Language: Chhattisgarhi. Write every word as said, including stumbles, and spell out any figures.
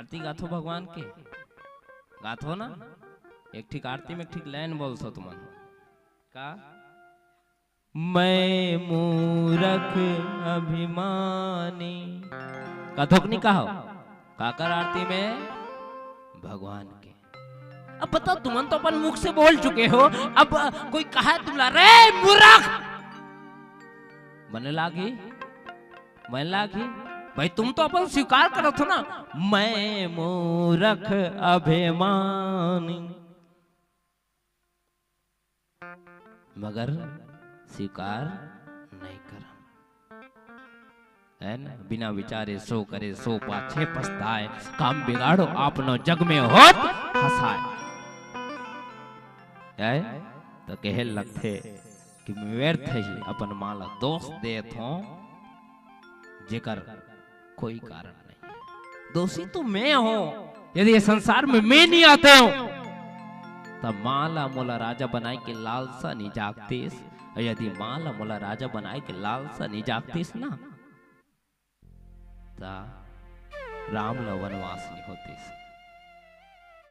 आरती गाथो भगवान के, गाथो ना? एक ठीक आरती में एक ठीक लाइन बोलथो तुमन। का? मैं मूरख अभिमानी। कथो कि नहीं कहो? काकर आरती में? भगवान के। अब बताओ, तुमन तो अपन मुख से बोल चुके हो, अब कोई कहा तुमला, "रे मूरख!" मने लागी? मने लागी? भाई, तुम तो अपन स्वीकार करत हो ना, "मैं मूरख अभिमानी।" मगर स्वीकार नहीं करन, है ना? बिना विचारे सो करे, सो पाछे पछताए, काम बिगाड़ो आपनो, जग में होत हंसाए। है? तो कहे लगथे कि मैं व्यर्थ ही अपन माँ ला दोष देत हों, जेकर कोई कारण नहीं है। दोषी तो मैं हों। यदि ये संसार में मैं नहीं आते हों, तब माँ ला मोला राजा बनाए के लालसा नहीं जागतीस। और यदि माँ ला मोला राजा बनाए के लालसा नहीं जागतीस ना, ता राम ला वनवास नहीं होतीस।